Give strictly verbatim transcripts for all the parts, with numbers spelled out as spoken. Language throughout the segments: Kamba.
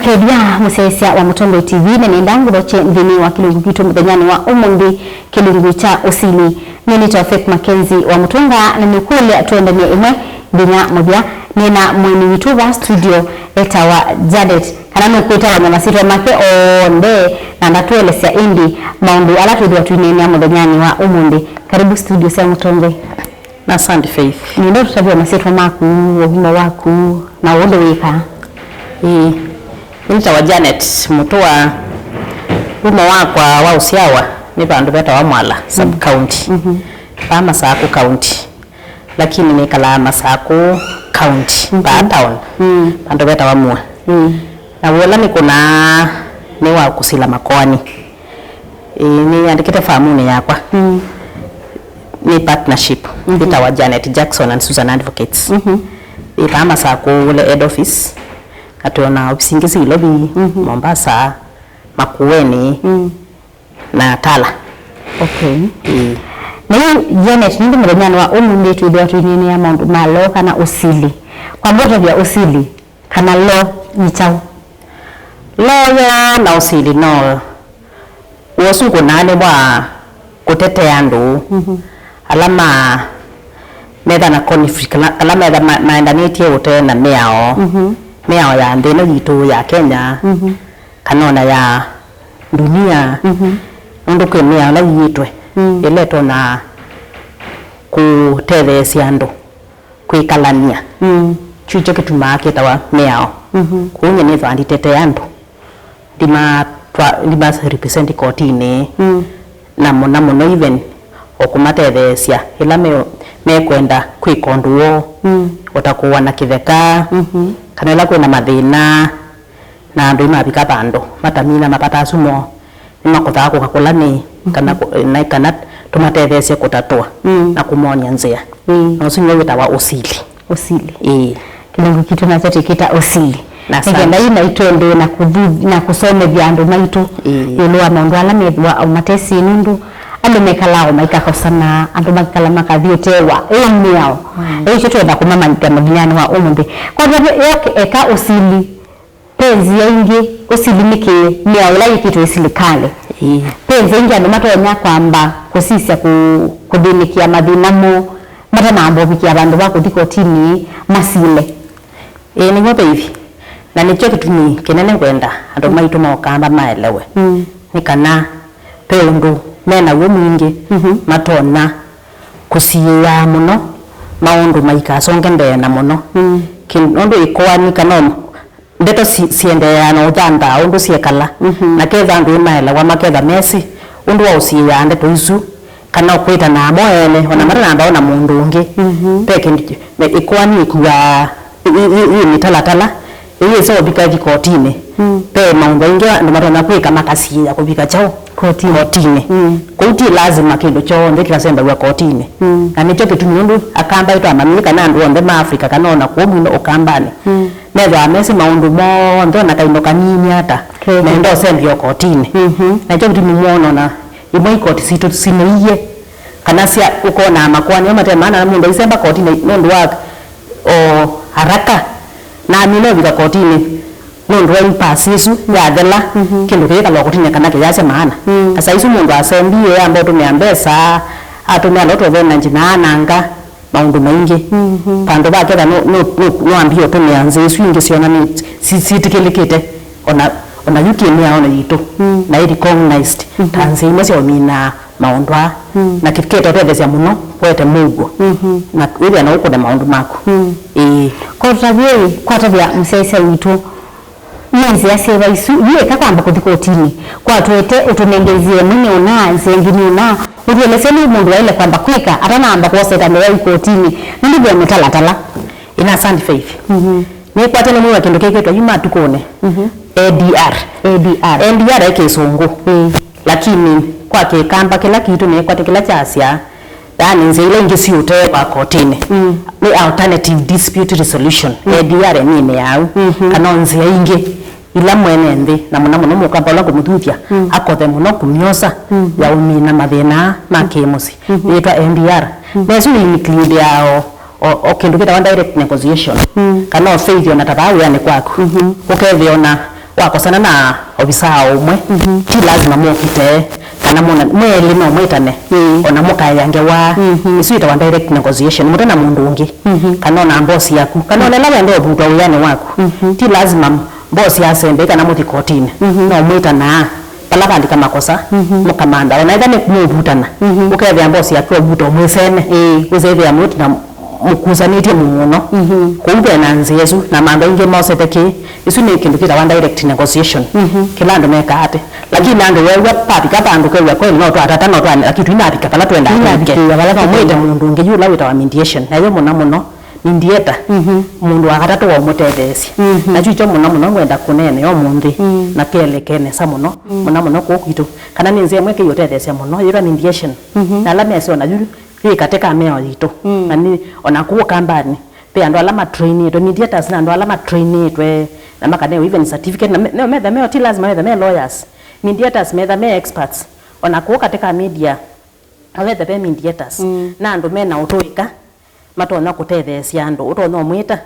Tethya mũsyaĩĩsya wa Mũtongoi T V, na nĩenda ngũthokye nthĩnĩ wa kĩlungu kitũ mũthenyanĩ wa ũmũnthĩ, kĩlungu kya ũsili. Nĩnĩtawa Faith Mackenzie wa Mũtũnga, na nĩkũlya tũendanie ĩmwe nginya mũthya. Nĩna mũeni witũ va studio etawa Janet, kana nũkwĩtawanya masyĩtwa make onthe, na ndatũelesya ĩndĩ maũndũ ala twĩthĩwa tũineenea mũthenyanĩ wa ũmũnthĩ. Karibu studio sya Mũtongoi. Na asante, Faith. Nĩenda ũtũtavye masyĩtwa maku, ũvumo waku, na ũndũ wĩkaa. Ĩĩ. Nĩtawa Janet Mũtũa. Wumo wakwa wa ũsyawa nĩ vandũ vetawa Mwala, sub county. Mhm. Vaa Masakũ county. Lakini nĩkalaa Masakũ county, mhm, vaa town. Mm. Vandũ vetawa Mua. Mm. Na wĩa ũla nĩkũnaa nĩ wa kũsila makoani. Ĩĩ, nĩandĩkĩte famunĩ yakwa. Mm. Nĩ partnership, mhm, yĩtawa Janet Jackson and Susan Advocates. Mhm. Ĩĩ, vaa Masakũ ũle head office, na twĩ na ofisi ingĩ syĩ Ilovi, mhm, Mombasa, Makueni, mm, na Tala. Okay. Ĩĩ. Na yu, Janet, nĩndĩ mũthenyanĩ wa ũmũnthĩ twĩthĩwa tũineenea maũndũ ma law kana ũsili. Kwamba ũtavya ũsili, kana law nĩ kyaũ? Law ya na ũsili no wosungũnaa nĩ wa kũtetea andũ, mhm, ala ma metha na conflict, kana, kana metha ma, maendanĩtye ũtee na mĩao, mhm, mĩao ya nthĩ ĩno yitũ ya Kenya, mhm, kana ona ya ndunia, mhm, nũndũ kwĩ mĩao ĩla ĩiĩtwe, mm, ĩla ĩtonya kũtetheesya andũ kwĩkalany'a. Mm. Kyu kyo kĩtumaa kĩtawa mĩao. Mhm. Kwoou nyie nĩthwa nditetea andũ. Ndimatwa-, ndimarepresent kotinĩ. Mm. Na mũno mũno even o kũmatetheesya ĩla me-, mekwenda kwĩka ũndũ woo. Mm. O ta kũũa na kĩtheka, mhm, kana ĩla kwĩna mathĩna, na andũ nĩmavika vandũ matamina mavata asu moo. Nĩmakũthaa kũka kũla nĩ, kana, mhm, kũ-, na kana tũmatetheesye kũtatũa, mm, na kũmony'a nzĩa. Mm. Na ũsu nĩw'o wĩtawa ũsili. Ũsili. Ĩĩ. Kĩlungu kitũ nakyo tũkĩta ũsili. Na nĩkenda asante. Yu naitũ twende na kũthu-, na kũsomethya andũ maitũ, ĩĩ, ĩũlũ wa maũndũ ala methĩwa o matesĩ, nũndũ andũ mekalaa o maikakosana, andũ makekala makathi ũtewa ĩ mĩao. Mm. Ĩĩ, ĩkyo twenda kũmamanyĩthya mũthenyanĩ wa ũmũnthĩ. Kwa hivyo, eka ũsili. Ve nzĩa ingĩ ũsili nĩ kĩĩ, mĩao ĩla yĩkĩtwe nĩ silikalĩ. Ĩĩ. Ve nzĩa ingĩ andũ matonya kwamba kũsisya kũ-, kũthĩnĩkĩa mathĩna moo matanamba ũvikĩa vandũ va kũthi kotinĩ masile. Ĩĩ, nĩw'o vaivi. Na nĩkyo kĩtumi kĩnene ngwenda andũ maitũ ma Ũkamba maelewe. Mm. Nĩ kana ve ũndũ me naw'o mwingĩ, mhm, matonya kũsiĩĩaa mũno maũndũ maikasonge mbee na mũno. Mm. Kĩ-, nũndũ ĩkoani kana ndeto si-, siendeeaa na ũthanthaa ũndũ syekala, mhm, na ketha andũ nĩmaelewa, maketha mesĩ ũndũ wa ũsiĩĩaa ndeto isu, kana ũkwĩtanaa mo ene, ona, mm, matanamba ona mũndũ ũngĩ. Mhm. Ve kĩndũ kĩ-, me-, ĩkoani ĩkuaa ĩ, ĩ, ĩ, ĩ mĩtalatala, ĩyĩsa ũvika ĩthi kotinĩ. Mm. Ve maũndũ aingĩ andũ matonya kwĩka makasiĩĩa kũvika kyaũ? Kotinĩ. Kotinĩ. Mm. Kũu ti lazima kĩndũ kyonthe kĩkasembaw'a kotinĩ. Mm. Na nĩkyo kĩtumi nũndũ Akamba nĩtwamanyie kana andũ onthe ma Africa kana ona kũu mwino Ũkambanĩ, mm, methĩawa mesĩ maũndũ monthe, ona kaindo kanini ata, keke, menda ũsembio kotinĩ. Mhm. Na nĩkyo kĩtumi mwona ona imwe ikoti sitũ sinĩie, kana sya ũkonaa makoani mate maana na mũndũ aisemba kotinĩ nũndũ wa o haraka, na amina ũvika kotinĩ nũndũ wa impasse ĩsu yathela, mhm, kĩndũ kĩyĩkalwa kotinĩ kana kĩyasya maana. Mm. Asa isu mũndũ asembie, amba ũtũmĩa mbesa, atũmĩa lot of energy na ananga maũndũ maingĩ. Mhm. Vandũ vaketha no, no, no, no ambie ũtũmĩa nzĩa isu ingĩ syonanĩtye si-, sitĩkĩlĩkĩte, ona, ona yu kĩmĩao na yitũ, mm, na ĩ recognized, mhm, ta nzĩa imwe sya ũminaa maũndũ aa, mm, na kĩ-, kĩtotetheesya mũno kũete mũuo, mhm, na wĩthĩa no ũkũne maũndũ maku. Mm. Ĩĩ. Kwa tũtavye, kwa tavya mũsyaĩĩsya witũ, nĩ nzĩa syĩva isu, yu eka kwamba kũthi kotinĩ, kwa tũete ũtũnenge nzĩa ĩmwe nĩ ũna, nzĩa ĩngĩ nĩ ũna, ũtũelesye nĩ mũndũ waĩle kwamba kwĩka atanamba kwosa ĩtambya ya ikotinĩ, nũndũ ve mĩtalatala. Ĩna asante Faith. Mhm. Nĩkwatene mwĩwa kĩndũ kĩkĩtwa yu matukũnĩ. Mhm. A D R. A D R. A D R ĩ kĩsũngũ. Mm. Lakini kwa kĩkamba kĩla kitũ nĩkwate kĩla kyasya, yaani nzĩa ila ingĩ siũtee kwa kotinĩ. Mm. Nĩ alternative dispute resolution. Mm. A D R nĩ yĩneawa. Mhm. Kana o nzĩa ingĩ ila mwene nthĩ, na mũno mũno mũkamba ũla ngũmũthuthya, mm, akothe mũno kũmyosa, mm, ya ũmina mathĩna ma, mm, kĩmũsyĩ. Mhm. Yĩtwa A D R. Mm. Na ĩsu yĩ include ya o o, o kĩndũ kĩtawa direct negotiation, mm, kana o Faith ona ta vaa wĩanĩ kwaku, mhm, ũkethĩa ona Wakosana na ovisaa ũmwe, ti lazima mũkite, kana mona, mwelĩ no mwĩtane, ona mũkaea ngewa. Ĩsu ĩtawa direct negotiation, mũte na mũndũ ũngĩ, kana ona mbosi yaku, kana ona ĩla wenda ũvutwa wĩanĩ waku. Ti lazima mbosi asembei kana mũthi kotinĩ. No mwĩtanaa vala valika makosa, mũkamantha. Ona ĩtha nĩ mũvutana, ũkethĩa mbosi yaku ũvuta ũmwĩsene, wĩsethĩa mwĩtana mũkusanĩtye mũno. Kũu ve na nzĩa ĩsu, na maandũ aingĩ mosete kĩ, ĩsu nĩ kĩndũ kĩtawa direct negotiation. Kĩla andũ mekaa ate. Lakini andũ weew'a vavika vandũ kew'a kweli no twatata, no twa, lakini tuinavika vala twenda tũvike. No mwĩte mũndũ ũngĩ yu ũla wĩtawa mediation. Nayo mũno mũno, mediator, mũndũ wa katatũ wa ũmũtetheesya. Na kyu kyo mũno mũno ngwenda kũneena ũmũnthĩ, na keleke nesa mũno, mũno mũno kũu kwitũ. Kana nĩ nzĩa ĩmwe kĩiũtetheesya mũno, yĩtwa mediation. Na ala mesĩ ona yu yĩ katĩ ka mĩao yitũ. Na nĩ, ona kũu kambanĩ, ve andũ ala matrainĩtwe, mediators nĩ andũ ala matrainĩtwe, na makanewa even certificate, na me-, no metha meo, ti lazima metha me lawyers. Mediators metha me experts. Ona kũu katĩ ka media, no vethe ve mediators. Na andũ mena ũtũĩka, matonya kũtetheesya andũ. Ũtonya ũmwĩta,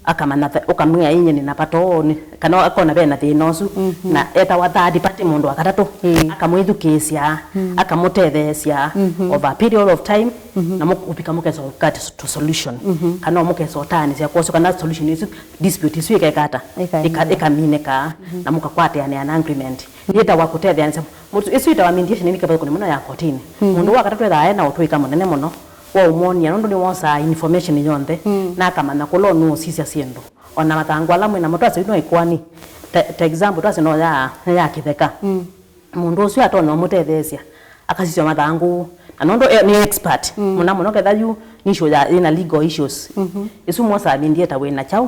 akamanya the-, ũkamwĩa, "Ĩĩ, nyie nĩ na vata ũũ," nĩ, kana akona ve na thĩna ũsu, na etawa third party, mũndũ wa katatũ, akamwĩthukĩĩsya, akamũtetheesya over a period of time, na mũk-, kũvika mũkesa ũkate s-, to solution, kana mũkesa ũtaanĩsya kwosũ, kana solution ĩsu, dispute ĩsu ĩkeka ata? Ĩkaminĩka. Ĩka-, ĩkaminĩka, na mũkakwatĩanĩa na agreement. Yĩtawa kũtetheanĩsya. Mũtu-, ĩsu yĩtawa mediation nĩ kĩvathũkany'o mũno ya kotinĩ. Mũndũ wa katatũ ethaa ena ũtũĩka mũnene mũno wa ũmwonia, nũndũ nĩwosaa information yonthe, na akamanya kũla ũnũũsisya syĩndũ. Ona mathangũ ala mwĩ namo, twasye yu no ĩkoani. Ta, ta example, twasye no ya, ya kĩtheka. Mũndũ ũsu atonya ũmũtetheesya, akasisya mathangũ. Na nũndũ e, nĩ expert, mũno mũno ketha yu nĩ issue ya, yĩna legal issues. Ĩsu mwosaa mediator wĩna kyaũ?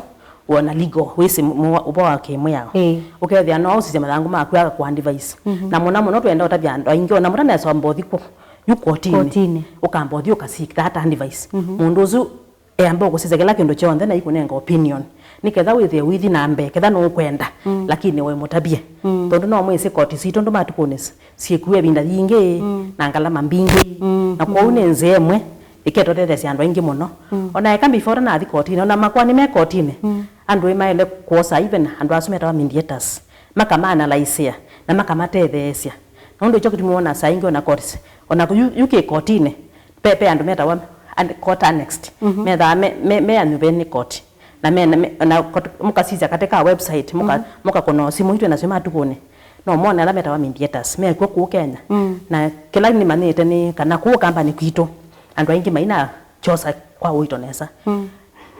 Wona legal, wĩsĩ mũ-, mũ-, ũvoo wa kĩmwĩao. Ũkethĩa no ũsisye mathangũ maku, agakũa advice. Na mũno mũno twenda ũtavya andũ aingĩ, ona mũtanesa ũmbothi kũ, yu kotinĩ. Kotinĩ. Ũkambothi ũka seek that advice. Mũndũ ũsu eamba ũkũsisya kĩla kĩndũ kyonthe na ikũnenga opinion. Nĩ ketha wĩthĩe ũithi na mbee, ketha nũkwenda, lakini we mũtavye. Tondũ no mwĩsĩ koti sitũ ndũ matukũnĩ s-, syĩkuwa ĩvinda yingĩ, na ngalama mbingĩ. Na kwoou nĩ nzĩa ĩmwe ĩketũtetheesya andũ aingĩ mũno. Ona eka before ũtanathi kotinĩ, ona makoani me kotinĩ, andũ nĩmaĩle kwosa even andũ asu metawa mediators, makamaanalyzĩa na makamatetheesya. Na ũndũ ĩkyo kĩtumi wona saa ingĩ ona courts, ona yu, yu kĩ kotinĩ, pe, pe andũ metawa an-, court annexed, methaa me, me, me anyuve nĩ court. Na me, na me, na kot-, mũkasisya katĩ ka website, mũka, mũkakũna simũ itwĩ nasyo matukũnĩ. No mone ala metawa mediators, mekw'o kũu Kenya. Na kĩla nĩmanyĩte nĩ kana kũu kambanĩ kwitũ, andũ aingĩ maina kyosa kwa ũito nesa.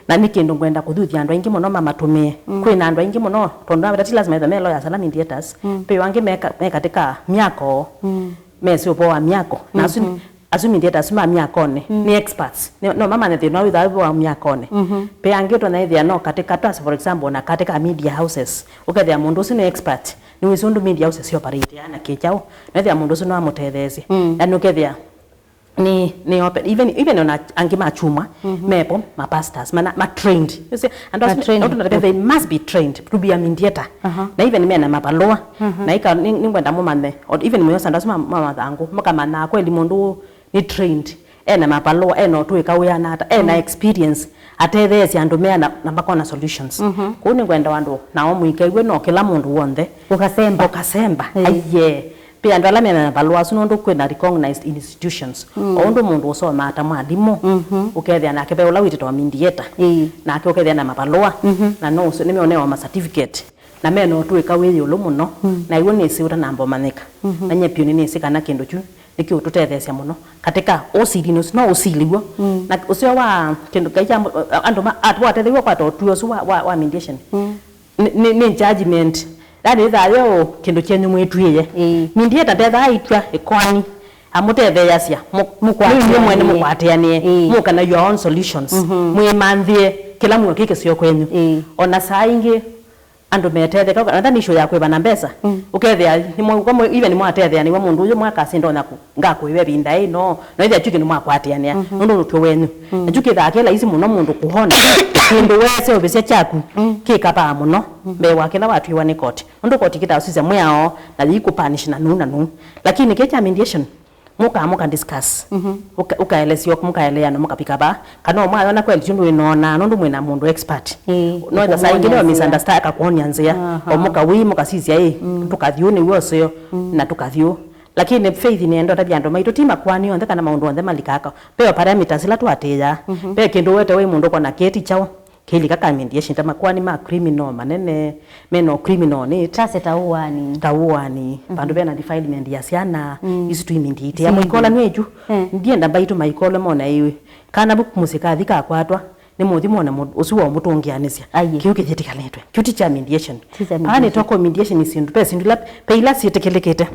Na nĩ kĩndũ ngwenda kũthuthya andũ aingĩ mũno mamatũmĩe. Kwĩna andũ aingĩ mũno, tondũ naveta ti lazima ethe me lawyers ala mediators. Ve angĩ me ka-, me katĩ ka myako, mesĩ ũvoo wa myako. Na asu, asu mediators asu ma myakonĩ, nĩ experts. Nĩ, no mamanye thĩna ũyũ wĩthaa wĩ wa myakonĩ. Ve angĩ ũtonya ĩthĩa no katĩ ka, twasye for example, na katĩ ka media houses. Ũkethĩa mũndũ ũsu nĩ expert. Nĩwĩsĩ ũndũ media houses sioperate na kĩkyaũ. Nethĩa mũndũ ũsu no amũtetheesye. Na nũkethĩa nĩ, nĩ open. Even, even ona angĩ ma kyumwa, mepo, ma pastors, mana, ma trained. You see, andũ asu, they must be trained to be a mediator. Na even mena mavalũa. Na ika, nĩ, nĩngwenda mũmanye, or even mũyosa andũ asu ma, ma mathangũ, mũkamanya kweli mũndũ ũũ nĩ trained, ena mavalũa, ena ũtũĩka wĩana ata, ena experience, atetheesya andũ meana na makona solutions. Kũu nĩngwenda andũ nao mũikew'e no kĩla mũndũ w'onthe ũkasemba. Ũkasemba. Aiye. Ve andũ ala mena mavalũa asu nũndũ kwĩna recognized institutions. O ũndũ mũndũ ũsomaa ta mwalimũ, ũkethĩa nake ve ũla wĩtĩtwa mediator. Nake ũkethĩa na mavalũa, na no ũsu, nĩmeonewa ma certificate. Na mena ũtũĩka wĩ ĩũlũ mũno, na iw'o nĩsĩ ũtanamba ũmanyĩka. Na nyie piũ nĩnĩsĩ kana kĩndũ kyu nĩkĩũtũtetheesya mũno katika ũsilinĩ ũsu, no ũsili w'o. Na ũseo wa kĩndũ Ngai kya andũ ma, atwatetheew'a kwata ũtwi ũsu wa, wa, wa mediation. Nĩ, nĩ, nĩ judgment. Yani, ĩthaa yo kĩndũ kyenyu mwĩtwĩe. Mediator ndethaa aitwa ĩkoani, amũtetheeasya, mũ-, mũkwatĩanĩe. Nĩ inyuĩ mwene mũkwatĩanĩe, mũka na your own solutions. Mwĩmanthĩe kĩla mũo kĩ kĩseo kwenyu. Ona saa ingĩ, andũ metetheka, kana nĩ issue ya kwĩvana mbesa. Ũkethĩa, nĩ mwa-, kwa mwe-, even mwatetheanĩw'a mũndũ ũyũ mwakasĩ ndonya kũ-, ngakũĩwe ĩvinda ĩ, no, no ĩthĩa kyu kĩndũ mwakwatĩanĩa, nũndũ nũtw'o wenyu. Na kyu kĩthaa kĩ laisi mũno mũndũ kũhona kĩndũ weseũvĩsya kyaku kĩkavaa mũno mbee wa kĩla watwĩwa nĩ koti. Nũndũ koti kĩtaũsisya mwĩao na yĩikũpunish na nũu na nũu. Lakini kĩ kya mediation, Mũka, mũka discuss. Mhm. Ũka-, ũkaelesya, mũkaeleana, mũkavika va. Kana ũmwayona kweli tu ndwĩnona, nũndũ mwĩna mũndũ expert. Ĩĩ, no ĩtha saa ingĩ nĩyo ũkũmwonyesya. Misunderstand, akakuonia nzĩa. Aha. O mũka wĩ, mũkasisya, ĩ, mm, tũkathi ũũ nĩw'o ũseo, mm, na tũkathi ũũ. Lakini Faith nĩenda ũtavya andũ maitũ, ti makoani onthe kana maũndũ onthe malikaa. Ve o parameters ila tũatĩĩaa. Mhm. Ve kĩndũ wete wĩ mũndũ ũkona kĩĩ ti kyaũ. Kĩlika ka mediation, ta makoani ma criminal manene, mena criminal on it. Tase ta ũani. Ta ũani. Mhm. Vandũ vena defilement ya syana, mm, isu twi mediate. Si mediate. Mũikolanw'a ĩkyu. Eh. Ndienda mbaitũ maikolwe mona ĩĩ. Kana vu mũsyĩ kathi kakwatwa, nĩ mũthi mona mũndũ ũsu wa ũmũtũngĩanĩsya. Aiye. Kĩu kĩyĩtĩkanĩtwe. Kĩu ti kya mediation. Ti kya mediation. Paa nĩ toko mediation nĩ syĩndũ, ve syĩndũ ila, ve ila syĩtĩkĩlĩkĩte.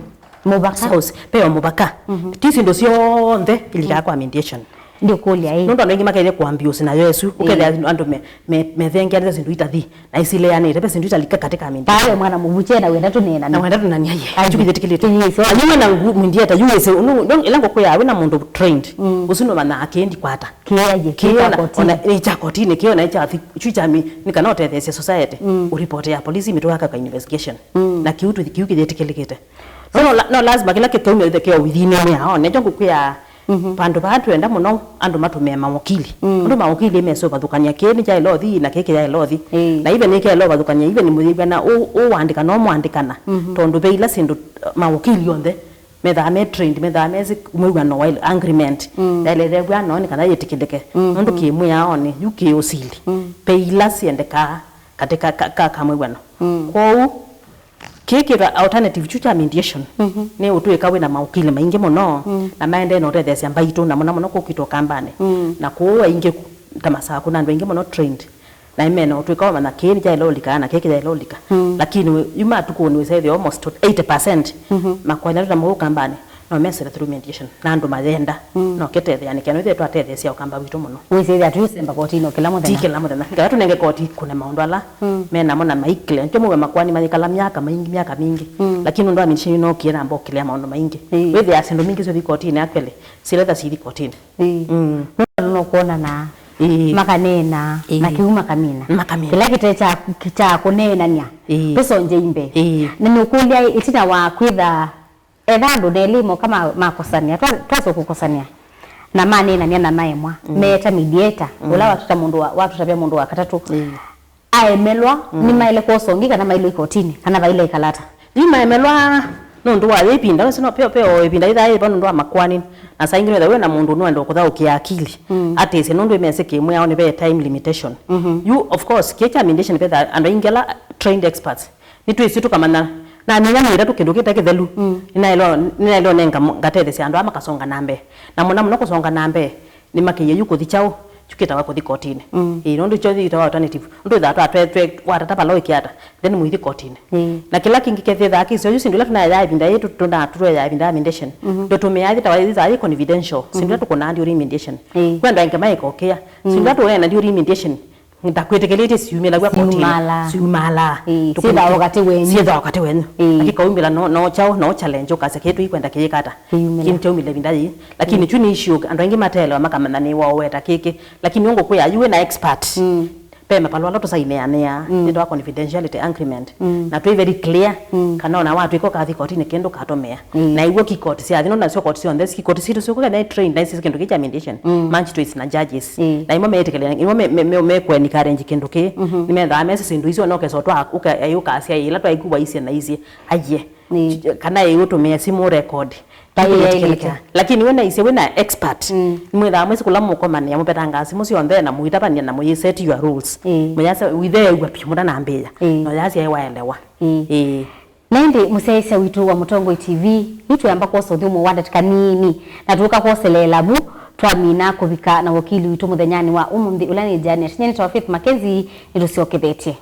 Mũvaka. Source, ve o mũvaka. Mhm. Ti syĩndũ syonthe ilikaa kwa mediation. Ndikũlya ĩ. Nũndũ andũ aingĩ makaĩle kũambia ũsi nayo ĩsu, ĩĩ, ũkethĩa andũ me, me, methengeanĩte syĩndũ itathi, na isileanĩte, ve syĩndũ italika katika mediation. Pawe mwana mũvuche na wenda tũneenane. Na wenda tũneenanie, aiye. Aiye. Tukithĩtĩkĩlĩte. Ĩĩ, so. Ayuwe na ngu-, mediator, you is a, no, no, ĩla ngũkwĩaa wĩ na mũndũ trained, mm, ũsu nũmanyaa kĩĩ ndikwata. Kĩĩ aiye, kĩĩ kĩĩ ona, kotini. Ona, ĩ kya kotini, kĩĩ ona ĩ kya thi-, chu kya mi, nĩ kana ũtetheesye society, mm, ũripoti ya polisi, mĩtũa kaka investigation. Mm. Na kĩu tũ-, kĩu kĩyĩtĩkĩlĩkĩte. So, no la-, no lazima kĩla kĩkaumĩla kĩo within-inĩ yao. Nĩkyo ngũkwĩa, mhm, vandũ vaa twenda mũno andũ matũmĩe mawakili. Mm. Andũ mawakili mese ũvathũkany'a kĩĩ nĩ kyaĩle ũthi na kĩĩ kĩyaĩle ũthi. Ĩĩ. Na even nĩ kyaĩle ũvathũkany'a, even mũyĩw'ana ũ-, ũandĩkana, ũmwandĩkana. Mhm. Tondũ ve ila syĩndũ, uh, mawakili onthe methaa me trained, methaa mesĩ mwĩw'ano wa agreement. Mm. Yaĩle ĩthew'a no nĩ kana yĩtĩkĩlĩke. Mm, nũndũ mm, kĩ mwĩaonĩ, yu kĩ ũsili. Mm. Ve ila syendekaa katika ka, ka, ka mwĩw'ano. Mm. Kwoou, kĩĩ kĩtwa alternative kyu kya mediation, mhm, nĩ ũtwĩka wĩ na maũkili maingĩ mũno, mm, na maendee na ũtetheesya mbaitũ, na mũno mũno kũu kwitũ Ũkambanĩ. Mm. Na kũu aingĩ ku-, ta Masaku, na andũ aingĩ mũno trained. Na ĩmena ũtwĩka wamanya kĩĩ nĩkyaĩle ũlika, na kĩĩ kĩyaĩle ũlika. Mm. Lakini wĩ-, yu matukũnĩ wĩsethĩa almost eighty percent, mhm, makonya twĩta mũu Ũkambanĩ. No mesĩle through mediation, na andũ mayenda, mm, no kĩtetheanĩke, no ithe twatetheesya Ũkamba witũ mũno. Wĩsĩthĩa tũsemba kotini o kĩla mũthenya? Ti kĩla mũthenya. Ngetha tũnenge koti kũne maũndũ ala, mm, me namo na maikile. Nĩkyo mũwe makoani mayĩkala myaka maingĩ, myaka mingĩ. Mm. Lakini ũndũ wa mediation nĩnookie namba ũkĩlĩa maũndũ maingĩ. Ĩĩ. Wĩthĩa syĩndũ mbingĩ syũthi kotini actually, siletha sithi kotini. Ĩĩ. Mm. Nũndũ nũkwonana, ĩĩ, makaneena, ĩĩ, na kĩu makamina. Makamina. Kĩla kĩte kya, kya kũneenania, ĩĩ, tũsonje imbe. Ĩĩ. Na nĩũkũlya ĩtina wa kwĩtha Etha andũ nelĩ moka ma-, makosania, twa-, twasya kũkosania, na maneenania na maemwa, mm, meeta mediator, mm, ũla watũta mũndũ wa, watũtavya mũndũ wa katatũ, mm, aemelwa, mm, nĩmaĩle kwosa ũngĩ kana mailwe ikotini, kana vaile ĩkalata. Yu maemelwa nũndũ wa yĩ ĩvinda, wĩsĩ no peo, peo ĩvinda yĩthaa yĩva nũndũ wa makoani, na saa ingĩ nĩwetha wĩ na mũndũ nũenda kũthaũkĩa akili, mm, atĩsye nũndũ ĩmesĩ kĩmwe ao nĩ ve time limitation. Mhm. Yu, of course, kĩĩ kya mediation vetha andũ aingĩ ala trained experts, nĩtwĩsĩ tũkamanya, namina nĩ ĩtatũ kĩndũ kĩte kĩthelu, mm, nĩnaĩlwa, nĩnaĩlwa nenga mo-, ngatetheesya andũ aa makasonga na mbee. Na mũno mũno kũsonga na mbee, nĩmakĩie yu kũthi kyaũ, yu kĩtawa kũthi kotini. Mm. Ĩĩ, nũndũ kyo yĩtawa alternative. Nũndũ ĩthaa twa twe, twe, watata vala ũikiata, then mũithi kotini. Ĩĩ. Na kĩla kĩngĩ kethĩthaa kĩsio, yu syĩndũ ila tũnayaa ĩvinda yĩĩ, tũ-, tũnatũtwea ĩvinda ya mediation. Mhm. Ndũtũmĩaa yĩtawa yĩthaa yĩ confidential. Syĩndũ ila, mhm, tũkũnaa during mediation. Ĩĩ. Kwĩ andũ aingĩ maĩkokĩa. Mm. Syĩndũ ila tũneena during mediation, ndakwĩtĩkĩlĩtye siumĩlaw'a kotini. Siumala. Siumala. Ĩĩ, syĩthaa o katĩ wenyu. Syĩthaa o katĩ wenyu. Ĩĩ. Akikaumĩla no, no kyaũ, no challenge ũkasya kĩĩ tũikwenda kĩyĩka ata. Kĩyumĩla. Kĩu kyaumĩla ĩvinda yĩĩ. Lakini, mm, kyu nĩ issue andũ aingĩ matelewa makamanya nĩ waweta kĩkĩ. Lakini ũngũkwĩa yu wĩ na expert. Mm. Ve mavalũa ala tũsainĩanĩa, mm, nĩtawa confidentiality agreement. Mm. Na twĩ very clear, mm, kana ona watwĩka ũkathi kotini kĩndũ katũmĩa. Mm. Na iw'o ki koti sya thĩ, no nasyo koti syonthe, ki koti sitũ syũkũ kana trained, na isi kĩndũ kĩ kya mediation, mm, magistrates na judges. Mm. Na imo meĩtĩkĩlya, imo me, me, me, me kũ encourage kĩndũ kĩĩ. Mhm. Nĩmethaa mesĩ syĩndũ isu, ona ũkesa ũtwa, ũka, ũkasya ĩla twaikuwa isye na isye. Aiye. Ĩĩ. Kana ĩĩ ũtũmĩe simũ record. Ta ĩĩ, ĩĩ. Lakini wĩna isye, wĩna expert. Mm. Mwĩthaa mwĩsĩ kũla mũkomanĩa, mũvetangaa simũ syonthe na mũitavany'a na mũyĩ set your rules. Ĩĩ. Mũyasya, wĩtheew'a vyũ mũtanambĩĩa. Ĩĩ. Na ũyasya ĩ waelewa. Ĩĩ. Ĩĩ. Na ĩndĩ mũsyaĩĩsya witũ wa Mũtongoi T V, yu twĩamba kwosa ũthyũmũo wa ndatĩka nini, na tũũka kwoseleela vu twamina kũvika na wakili witũ mũthenyanĩ wa ũmũnthĩ, ũla nĩ Janet. Nyie nĩtawa Faith Mackenzie, nĩtũsyokethetye.